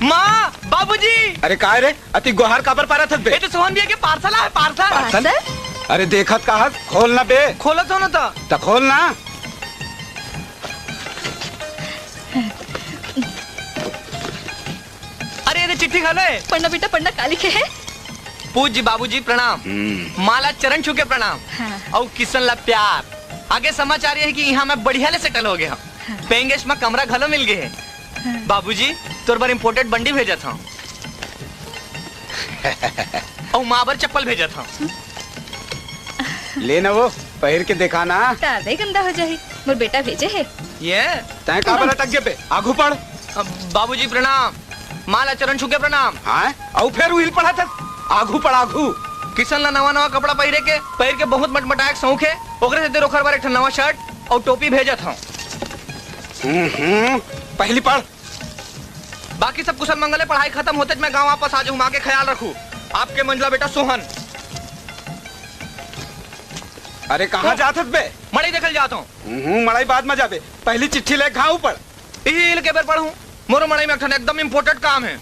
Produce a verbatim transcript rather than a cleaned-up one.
माँ, बाबूजी। अरे काय रे, अति गोहार काबर पारत हस बे? ये तो सोहन भैया के पार्सल आय, पार्सल। पार्सल? अरे देखत का हस, खोल ना बे। खोलत हो ना तो। त खोल ना। अरे, ये चिट्ठी घलो हे। पढ़ना बेटा, पढ़ना, का लिखे हे? पूज्य बाबूजी प्रणाम। हम्म। माँ ला चरण छू के प्रणाम। हाँ। अउ किशन ला प्यार। आगे समाचार ये हे कि इहाँ मैं बढ़िया ले सेटल हो गे हँव। हाँ। पेंगेश म कमरा घलो मिल गे हे। हाँ। बाबूजी, तोर बर इम्पोर्टेड बंडी भेजत हँव। अउ माँ बर चप्पल भेजत हँव। ले ना वो, पहिर के देखा ना। त आदे गंदा हो जाही। मोर बेटा भेजे हे। ये? तैं काबर अटक गे बे? आघू पढ़। अ, बाबूजी प्रणाम। माँ ला चरण छू के प्रणाम। हाँ? अउ फेर उही ल पढ़त हस? आघू पढ़, आघू। किशन ला नवा नवा कपड़ा पहिरे के, पहिर के बहुत मटमटाए के शौक हे। ओकरे सेती ओखर बर एक ठन नवा शर्ट अउ टोपी भेजत हँव। हम्म, हम्म, पहिली पढ़। बाकी सब कुशल मंगल हे, पढ़ाई खतम होतेच मैं गाँव वापस आ जाहूँ। माँ के खयाल रखहू। आपके मंझला बेटा सोहन। अरे कहाँ जात हस बे? मड़ई देखे ल जात हँव। हम्म, मड़ई बाद म जाबे, पहिली चिट्ठी ले घाँव पढ़। इही ल के बेर पढ़हूँ? मोरो मड़ई म एक ठन एकदम इम्पोर्टेड काम हे।